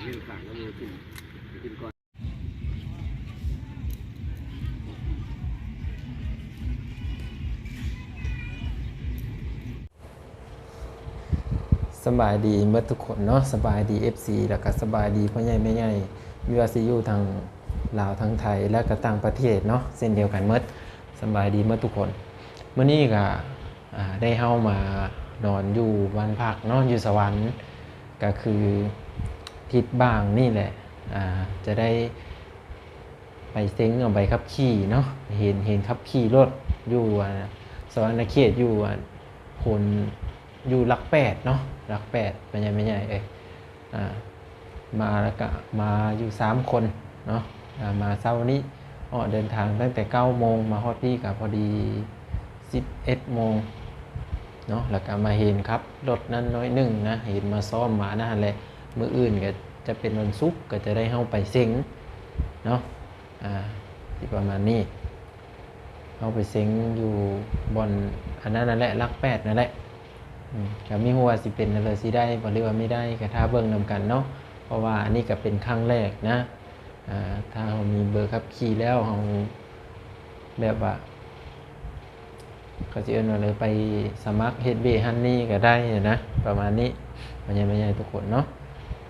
ເລື່ອງຂາງກໍມີກິນ ກິນກ່ອນ. ສະບາຍດີເບິດທຸກຄົນເນາະ, ສະບາຍດີ ເອັຟຊີ ແລ້ວກໍສະບາຍດີພໍ່ໃຫຍ່ແມ່ໃຫຍ່ ບໍ່ວ່າຊິຢູ່ທາງລາວ ທາງໄທ ແລ້ວກໍຕ່າງປະເທດເນາະ ເຊັ່ນດຽວກັນເບິດ. ສະບາຍດີເບິດທຸກຄົນ. ມື້ນີ້ກໍ ອ່າ ໄດ້ເຮົາມານອນຢູ່ບ້ານພັກເນາະ ຢູ່ສະຫວັນ ກໍຄືທິດບ້າງນີ້ແຫຼະ ອ່າ ຈະໄດ້ໄປເຊັງເອົາໃບຂັບຂີ່ເນາະ ເຫັນ ເຫັນຂັບຂີ່ລົດຢູ່ ອ່າ ສະຫວັນນະເຂດ ຢູ່ ອ່າ ຄົນ ຢູ່ຫຼັກແປດເນາະ ຫຼັກແປດ ແມ່ໃຫຍ່ ແມ່ໃຫຍ່ເອີຍ. ອ່າ ມາແລ້ວກະມາຢູ່ສາມຄົນເນາະ ອ່າ ມາເຊົ້ານີ້ ອອກເດີນທາງຕັ້ງແຕ່ເກົ້າໂມງ ມາຮອດພີ້ກະພໍດີສິບເອັດໂມງເນາະ ແລ້ວກະມາເຫັນຂັບລົດນັ້ນໜ້ອຍໜຶ່ງນະ ເຫັນມາຊ້ອມມານັ້ນຫັ້ນແຫຼະ. ມື້ອື່ນກະຈະເປັນວັນສຸກ ກະຈະໄດ້ເຮົາໄປເສັງເນາະ ອ່າ ຊິປະມານນີ້. ເຮົາໄປເສັງຢູ່ບ່ອນອັນນັ້ນນັ້ນແຫຼະ ຫຼັກແປດນັ້ນແຫຼະ. ອືມ ກໍມີຮູ້ວ່າຊິເປັນແນວໃດ ຊິໄດ້ບໍ່ ຫຼືວ່າບໍ່ໄດ້ ກໍຖ້າເບິ່ງນຳກັນເນາະ ເພາະວ່າອັນນີ້ກໍເປັນຄັ້ງແລກນະ. ອ່າ ຖ້າເຮົາມີໃບຂັບຂີ່ແລ້ວ ເຮົາແບບວ່າ ເຂົາຊິເອີ້ນວ່າ ຫຼືໄປສະໝັກເຮັດເວຫັ້ນນີ້ກໍໄດ້ນະ ປະມານນີ້ ພໍ່ໃຫຍ່ແມ່ໃຫຍ່ທຸກຄົນເນາະ.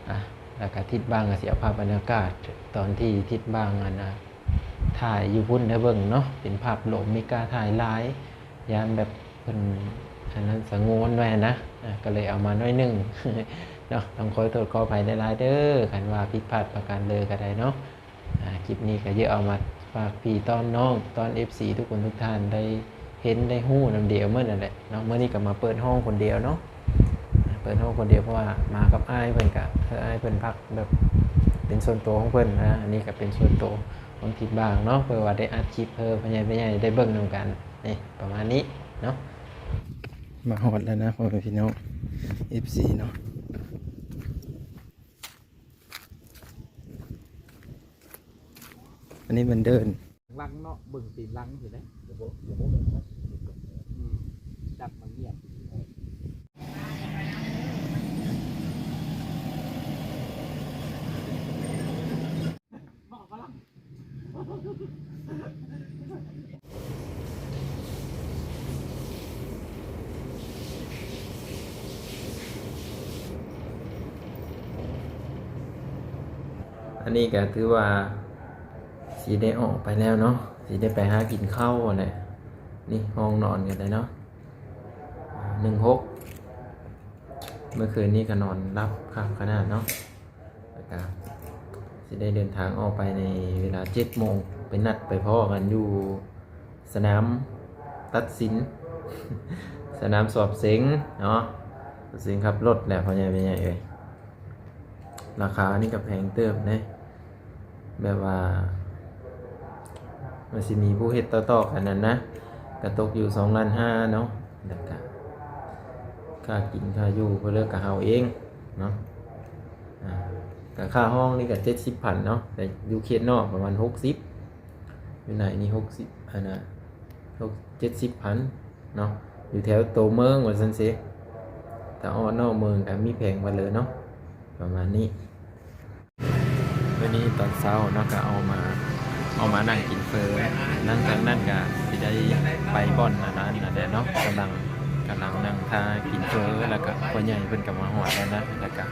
ອ່າ ແລ້ວກໍທິດບ້າງກໍຊິເອົາພາບບັນຍາກາດຕອນທີ່ທິດບ້າງອັນນ່າ ຖ່າຍຢູ່ພຸ້ນໃຫ້ເບິ່ງເນາະ ເປັນພາບລົມ ມີກ້າຖ່າຍຫຼາຍ ຢ້ານແບບເພິ່ນອັນນັ້ນສະຫງວນໄວ້ຫັ້ນນະ ອ່າ ກໍເລີຍເອົາມາໜ້ອຍໜຶ່ງເນາະ. ຕ້ອງຂໍໂທດຂໍອະໄພຫຼາຍໆເດີ ຄັນວ່າຜິດພາດປະການໃດກໍໄດ້ເນາະ. ອ່າ ຄລິບນີ້ກໍຢາກເອົາມາຝາກພີ່ຕ້ອນນ້ອງ ຕ້ອນ ເອັຟຊີ ທຸກຄົນທຸກທ່ານໄດ້ເຫັນໄດ້ຮູ້ນຳດຽວໝົດນັ້ນແຫຼະເນາະ. ມື້ນີ້ກໍມາເປີດຫ້ອງຄົນດຽວເນາະ ເປີດຫ້ອງຄົນດຽວ ເພາະວ່າມາກັບອ້າຍເພິ່ນກະ ເອີ ອ້າຍເພິ່ນພັກແບບເປັນສ່ວນຕົວຂອງເພິ່ນນະ ອັນນີ້ກະເປັນສ່ວນຕົວຂອງທິດບ້າງເນາະ ເພື່ອວ່າໄດ້ອັດຄລິບເພື່ອພໍ່ໃຫຍ່ແມ່ໃຫຍ່ໄດ້ເບິ່ງນຳກັນ ນີ້ປະມານນີ້ເນາະ. ມາຮອດແລ້ວນະ ພໍ່ແມ່ພີ່ນ້ອງ ເອັຟຊີ ເນາະ. ອັນນີ້ມັນເດີ່ນ ຫຼັງເນາະ ເບິ່ງຕີນຫຼັງຊິໄດ້ ອືມ ຈັບມັນງຽບ. ອັນນີ້ກໍຖືວ່າຊິໄດ້ອອກໄປແລ້ວເນາະ ຊິໄດ້ໄປຫາກິນເຂົ້າແຫຼະ. ນີ້ຫ້ອງນອນກໍໄດ້ເນາະ ໜຶ່ງຫົກ ເມື່ອຄືນນີ້ກໍນອນຫຼັບຄັກຂະໜາດເນາະ. ແລ້ວກະຊິໄດ້ເດີນທາງອອກໄປໃນເວລາເຈັດໂມງ ໄປນັດໄປພໍ້ກັນຢູ່ສະໜາມຕັດສິນ ສະໜາມສອບເສັງເນາະ ສອບເສັງຂັບລົດແຫຼະ ພໍ່ໃຫຍ່ແມ່ໃຫຍ່ເອີຍ. ລາຄານີ້ກໍແພງເຕີບເດ້ ແບບວ່າມັນຊິມີຜູ້ເຮັດຕໍ່ໆກັນນັ້ນນະ ກໍຕົກຢູ່ສອງລ້ານຫ້າເນາະ ແລ້ວກະຄ່າກິນຄ່າຢູ່ເພິ່ນເລີກກະເຮົາເອງເນາະ. ອ່າ ກະຄ່າຫ້ອງນີ້ກະເຈັດສິບພັນເນາະ ແຕ່ຢູ່ເຂດນອກປະມານຫົກສິບ ຢູ່ໃນນີ້ຫົກສິບ ອັນນ່າ ຫົກ ເຈັດສິບພັນເນາະ ຢູ່ແຖວໂຕເມືອງວ່າຊັ້ນເຊ. ຖ້າອອກນອກເມືອງກະມີແພງກວ່າເລີເນາະ ປະມານນີ້. ມື້ນີ້ຕອນເຊົ້າເນາະ ກະເອົາມາ ເອົາມານັ່ງກິນເຝີ ຫຼັງຈາກນັ້ນກະຊິໄດ້ໄປບ່ອນອັນນັ້ນນັ້ນແຫຼະເນາະ ກຳລັງ ກຳລັງນັ່ງຖ້າກິນເຝີ ແລ້ວກະພໍ່ໃຫຍ່ເພິ່ນກະມາຮອດແລ້ວນະ ແລ້ວກະ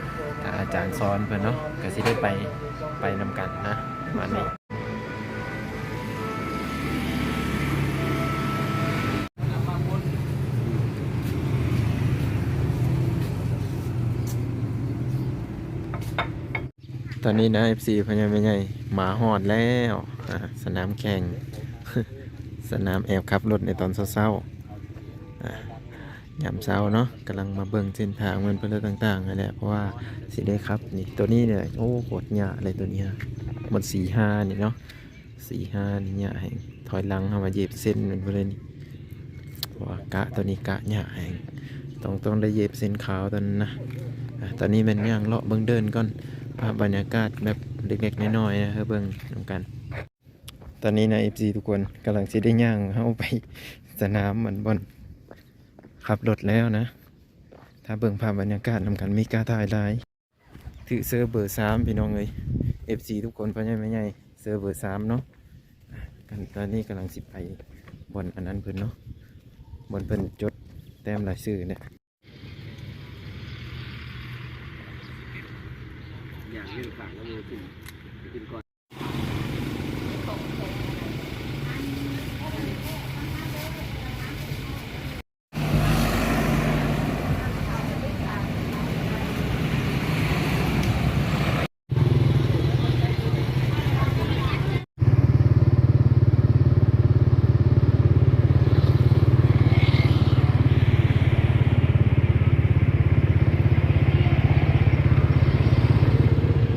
ກະອາຈານສອນເພິ່ນເນາະ ກະຊິໄດ້ໄປ ໄປນຳກັນນະ ປະມານນີ້. ຕອນນີ້ນະ ເອັຟຊີ ພໍ່ໃຫຍ່ແມ່ໃຫຍ່ ມາຮອດແລ້ວ ອ່າ ສະໜາມແຂ່ງ ສະໜາມແອບຂັບລົດໃນຕອນເຊົ້າໆ ອ່າ ຍາມເຊົ້າເນາະ ກຳລັງມາເບິ່ງເສັ້ນທາງມັນເພິ່ນຕ່າງໆຫັ້ນແຫຼະ ເພາະວ່າຊິໄດ້ຂັບນີ້ ໂຕນີ້ແຫຼະ. ໂອ້ ໂຄດຍາກເລີຍໂຕນີ້ ໝົດສີ່ຫ້ານີ້ເນາະ ສີ່ຫ້ານີ້ຍາກແຮງ ຖອຍຫຼັງເຮົາມາເຢບເສັ້ນມັນພຸ້ນເລີຍນີ້ ເພາະວ່າກະໂຕນີ້ກະຍາກແຮງ ຕ້ອງ ຕ້ອງໄດ້ເຢບເສັ້ນຂາວໂຕນັ້ນນະ. ອ່າ ຕອນນີ້ແມ່ນຍ່າງເລາະເບິ່ງເດີ່ນກ່ອນ ພາບບັນຍາກາດແບບເລັກໆນ້ອຍໆນະ ໃຫ້ເບິ່ງນຳກັນ. ຕອນນີ້ນະ ເອັຟຊີ ທຸກຄົນ ກຳລັງຊິໄດ້ຍ່າງເຮົາໄປສະໜາມ ອັນ ບ່ອນຂັບລົດແລ້ວນະ ຖ້າເບິ່ງພາບບັນຍາກາດນຳກັນ ມີກ້າຖ່າຍຫຼາຍ. ຖືເຊີເບີສາມພີ່ນ້ອງເອີຍ ເອັຟຊີທຸກຄົນ ພໍ່ໃຫຍ່ແມ່ໃຫຍ່ ເຊີເບີສາມເນາະ. ຕອນນີ້ກຳລັງຊິໄປບ່ອນອັນນັ້ນເພິ່ນເນາະ ບ່ອນເພິ່ນຈົດແຕ້ມລາຍຊື່ນີ້.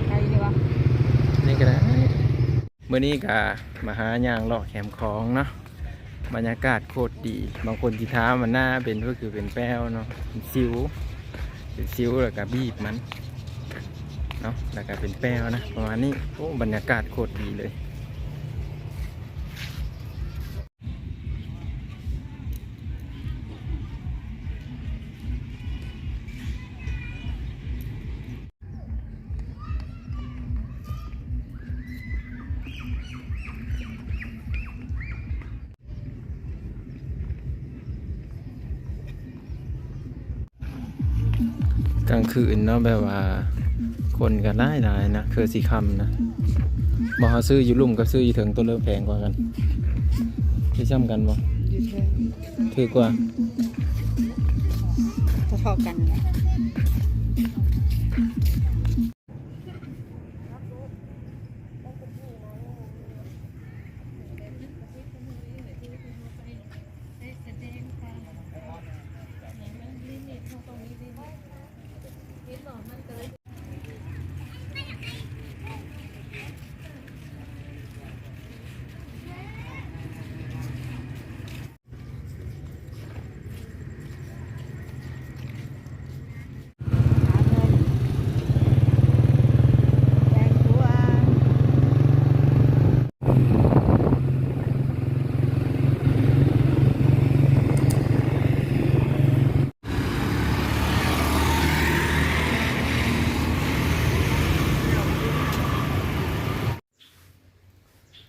ໄກຢູ່ວະ ນີ້ກໍໄດ້. ມື້ນີ້ກໍມາຫາຍ່າງເລາະແຄມຂອງເນາະ ບັນຍາກາດໂຄດດີ. ບາງຄົນຊິຖາມວ່າໜ້າເປັນ ກໍຄືເປັນແປ້ວເນາະ ເປັນສິວ ເປັນສິວແລ້ວກໍບີບມັນເນາະ ແລ້ວກໍເປັນແປ້ວນະ ປະມານນີ້. ໂອ້ ບັນຍາກາດໂຄດດີເລີຍ. ກາງຄືນເນາະ ແບບວ່າຄົນກໍຫຼາຍໆນະ ຄືຊິຄ່ຳນະ. ບໍ່ ເຮົາຊື້ຢູ່ລຸ່ມກັບຊື້ຢູ່ເທິງ ໂຕເລີແພງກວ່າກັນ? ຄືສ່ຳກັນບໍ່? ຢູ່ເທິງ ຖືກກວ່າ ເທົ່າໆກັນແຫຼະ.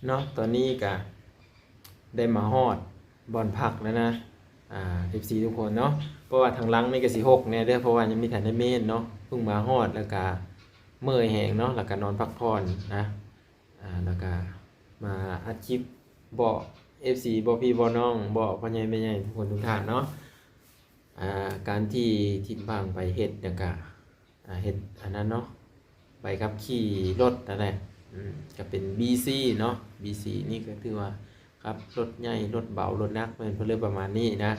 ເນາະ ຕອນນີ້ກະໄດ້ມາຮອດບ່ອນພັກແລ້ວນະ ອ່າ ເອັຟຊີທຸກຄົນເນາະ. ເພາະວ່າທາງຫຼັງນີ້ກະຊິຮົກແດ່ເດີ ເພາະວ່າຍັງມີທັນໄດ້ເມນເນາະ ເພິ່ງມາຮອດ ແລ້ວກະເມື່ອຍແຮງເນາະ ແລ້ວກະນອນພັກຜ່ອນນະ ອ່າ ແລ້ວກະມາອັດຄລິບເບາະ ເອັຟຊີ ເບາະພີ່ເບາະນ້ອງ ເບາະພໍ່ໃຫຍ່ແມ່ໃຫຍ່ທຸກຄົນທຸກທ່ານເນາະ. ອ່າ ການທີ່ທິດບ້າງໄປເຮັດ ແລ້ວກະ ອ່າ ເຮັດອັນນັ້ນເນາະ ໃບຂັບຂີ່ລົດນັ້ນແຫຼະ ອືມ ກະເປັນບີຊີເນາະ ບີຊີນີ້ກະຖືວ່າຂັບລົດໃຫຍ່ ລົດເບົາ ລົດໜັກ ແມ່ນເພິ່ນເລີຍປະມານນີ້ນະ.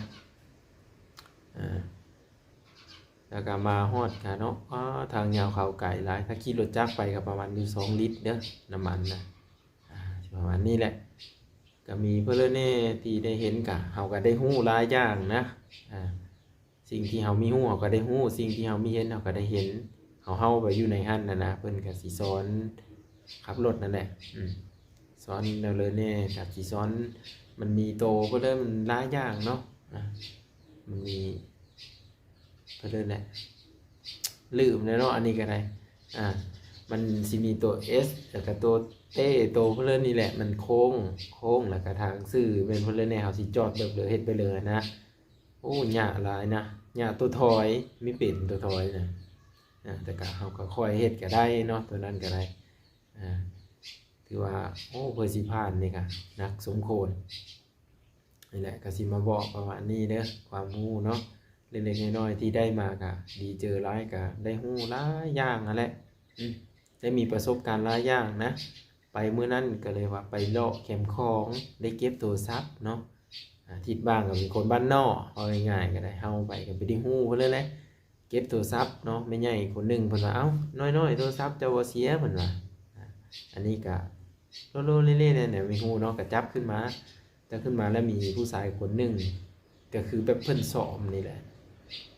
ອ່າ ແລ້ວກະມາຮອດກະເນາະ ອ້າ ທາງຍາວເຂົາໄກຫຼາຍ ຖ້າຂີ່ລົດຈັກໄປກະປະມານຢູ່ສອງລິດເດີ ນ້ຳມັນນະ ອ່າ ປະມານນີ້ແຫຼະ. ກະມີເພິ່ນແດ່ທີ່ໄດ້ເຫັນ ກະເຮົາກະໄດ້ຮູ້ຫຼາຍຢ່າງນະ ອ່າ ສິ່ງທີ່ເຮົາມີຮູ້ເຮົາກະໄດ້ຮູ້ ສິ່ງທີ່ເຮົາມີເຫັນເຮົາກະໄດ້ເຫັນ ເຮົາ ເຮົາໄປຢູ່ໃນຫັ້ນນະນະ ເພິ່ນກະຊິສອນຂັບລົດນັ້ນແຫຼະ ອືມ ສອນແນວເລີແດ່ ກະຊິສອນ ມັນມີໂຕເພິ່ນເລີມັນຫຼາຍຢ່າງເນາະ ອ່າ ມັນມີ ເພິ່ນເລີແຫຼະ ລືມແລ້ວເນາະ ອັນນີ້ກະໄດ້ ອ່າ ມັນຊິມີໂຕເອັສ ແລ້ວກະໂຕເຕ ໂຕເພິ່ນເລີນີ້ແຫຼະ ມັນໂຄ້ງ ໂຄ້ງ ແລ້ວກະທາງຊື່ແມ່ນເພິ່ນເລີແດ່ ເຮົາຊິຈອດແບບເລີ ເຮັດໄປເລີນະ. ໂອ້ ຍາກຫຼາຍນະ ຍາກໂຕຖອຍ ມີເປັນໂຕຖອຍນະ ອ່າ ແຕ່ກະເຮົາກະຄ່ອຍເຮັດກະໄດ້ເນາະ ໂຕນັ້ນກະໄດ້ ອ່າ ຖືວ່າ ໂອ້ ເພື່ອຊິຜ່ານນີ້ກະໜັກສົມຄວນ. ນີ້ແຫຼະ ກະຊິມາບອກປະມານນີ້ເດີ ຄວາມຮູ້ເນາະ ເລັກໆນ້ອຍໆທີ່ໄດ້ມາ ກະດີເຈີຫຼາຍ ກະໄດ້ຮູ້ຫຼາຍຢ່າງຫັ້ນແຫຼະ ອືມ ໄດ້ມີປະສົບການຫຼາຍຢ່າງນະ. ໄປມື້ນັ້ນກະເລີຍວ່າໄປເລາະແຄມຂອງ ໄດ້ເກັບໂທລະສັບເນາະ ອາ ທິດບ້າງກະເປັນຄົນບ້ານນອກ ເວົ້າງ່າຍໆກະໄດ້ ເຮົາໄປກະບໍ່ໄດ້ຮູ້ເພິ່ນເລີຍແຫຼະ. ເກັບໂທລະສັບເນາະ ແມ່ໃຫຍ່ຄົນໜຶ່ງເພິ່ນວ່າ ເອົ້າ ນ້ອຍໆ ໂທລະສັບເຈົ້າບໍ່ເສຍ ເພິ່ນວ່າ ອາ ອັນນີ້ກະໂລໆເລໆແນວ ແນວມີຮູ້ເນາະ ກະຈັບຂຶ້ນມາ ຈັບຂຶ້ນມາແລ້ວມີຜູ້ຊາຍຄົນໜຶ່ງ ກະຄືແບບເພິ່ນຊ້ອມນີ້ແຫຼະ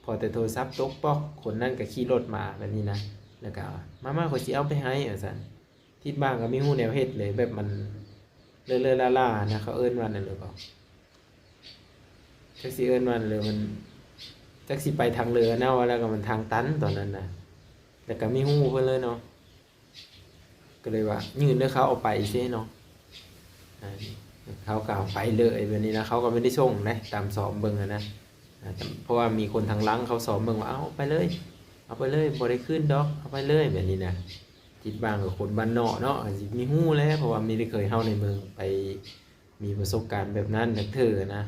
ພໍແຕ່ໂທລະສັບຕົກປອກ ຄົນນັ້ນກະຂີ່ລົດມາແບບນີ້ນະ ແລ້ວກະ ມາໆ ຂ້ອຍຊິເອົາໄປໃຫ້ ວ່າຊັ້ນ. ທິດບ້າງກະມີຮູ້ແນວເຮັດເລີຍ ແບບມັນເລີ້ໆລ້າໆນະ ເຂົາເອີ້ນວ່າແນວໃດກໍ ຈັກຊິເອີ້ນວ່າແນວໃດ ມັນຈັກຊິໄປທາງເລີນະ ວ່າແລ້ວກໍມັນທາງຕັນຕອນນັ້ນນະ ແລ້ວກໍມີຮູ້ເພິ່ນເລີຍເນາະ ກໍເລີຍວ່າຍື່ນໃຫ້ເຂົາເອົາໄປເຊເນາະ ເຂົາກໍເອົາໄປເລີຍແບບນີ້ນະ ເຂົາກໍບໍ່ໄດ້ສົ່ງເດ້ ຕາມສອບເບິ່ງຫັ້ນນະ ເພາະວ່າມີຄົນທາງຫຼັງເຂົາສອບເບິ່ງວ່າ ເອົາໄປເລີຍ ເອົາໄປເລີຍ ບໍ່ໄດ້ຄືນດອກ ເອົາໄປເລີຍ ແບບນີ້ນະ ຕິດບາງກັບຄົນບ້ານນອກເນາະ ກໍຊິມີຮູ້ແຫຼະ ເພາະວ່າມີແຕ່ເຄີຍເຮົາໃນເມືອງໄປມີປະສົບການແບບນັ້ນຈັກເທື່ອນະ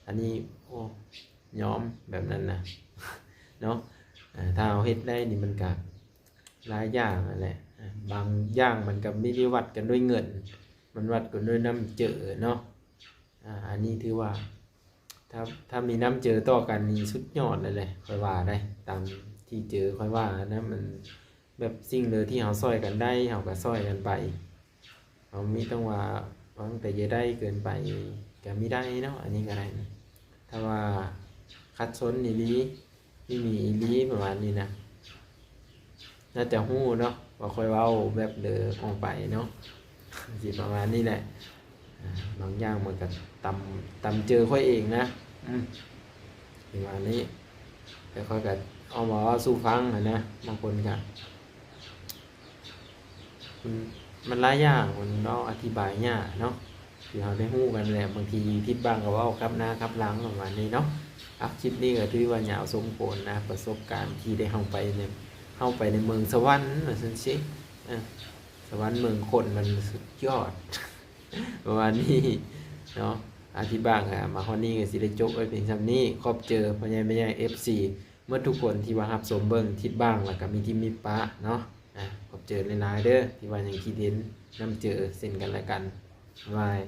ອັນນີ້ ໂອ້ ຍອມແບບນັ້ນນະ ເນາະ ເອີ ຖ້າເຮົາເຮັດໄດ້ນີ້ມັນກະຫຼາຍຢ່າງຫັ້ນແຫຼະ ບາງຢ່າງມັນກະບໍ່ໄດ້ວັດກັນດ້ວຍເງິນ ມັນວັດກັນດ້ວຍນ້ຳໃຈເນາະ ອາ ອັນນີ້ຖືວ່າ ຖ້າ ຖ້າມີນ້ຳໃຈຕໍ່ກັນນີ້ສຸດຍອດເລີຍແຫຼະ ຂ້ອຍວ່າໄດ໋ ຕາມທີ່ເຈີຂ້ອຍວ່ານະ ມັນ ແບບສິ່ງໃດທີ່ເຮົາຊ່ອຍກັນໄດ້ ເຮົາກໍຊ່ອຍກັນໄປ ເຮົາມີຕ້ອງວ່າຫວັງແຕ່ຈະໄດ້ເກີນໄປ ກໍມີໄດ້ເນາະ ອັນນີ້ກໍໄດ້ ຖ້າວ່າຂັດສົນອີ່ຫຼີ ມີໜີ້ອີ່ຫຼີ ປະມານນີ້ນະ ໜ້າຈະຮູ້ເນາະ ວ່າຂ້ອຍເວົ້າແບບໃດອອກໄປເນາະ ຊິປະມານນີ້ແຫຼະ ອາ ບາງຢ່າງມັນກໍຕຳ ຕຳໃຈຂ້ອຍເອງນະ ອືມ ປະມານນີ້ ແຕ່ຂ້ອຍກໍເອົາມາເວົ້າສູ່ຟັງຫັ້ນນະ ບາງຄົນກໍ ມັນ ມັນຫຼາຍຢ່າງ ມັນເວົ້າອະທິບາຍຍາກເນາະ ຄືເຮົາໄດ້ຮູ້ກັນແຫຼະ ບາງທີທິດບາງກໍເວົ້າກັບໜ້າກັບຫຼັງ ປະມານນີ້ເນາະ ອາ ຄລິບນີ້ກໍຖືວ່າຍາວສົມຄວນນະ ປະສົບການທີ່ໄດ້ເຮົາໄປໃນ ເຮົາໄປໃນເມືອງສະຫວັນວ່າຊັ້ນຊິ ເອີ ສະຫວັນເມືອງຄົນ ມັນສຸດຍອດ ປະມານນີ້ເນາະ ອາ ທິດບາງກໍມາຮອດນີ້ກໍຊິໄດ້ຈົບໄວ້ພຽງສ່ຳນີ້ ຂອບໃຈພໍ່ໃຫຍ່ແມ່ໃຫຍ່ ເອັຟຊີ ໝົດທຸກຄົນທີ່ວ່າຮັບຊົມເບິ່ງທິດບາງ ແລ້ວກໍມີທິດມີປະເນາະ ອາ ຂອບໃຈຫຼາຍໆເດີ ທີ່ວ່າຍັງຄິດເຫັນນຳເຈີເຊັ່ນກັນແລະກັນ ບາຍບາຍ.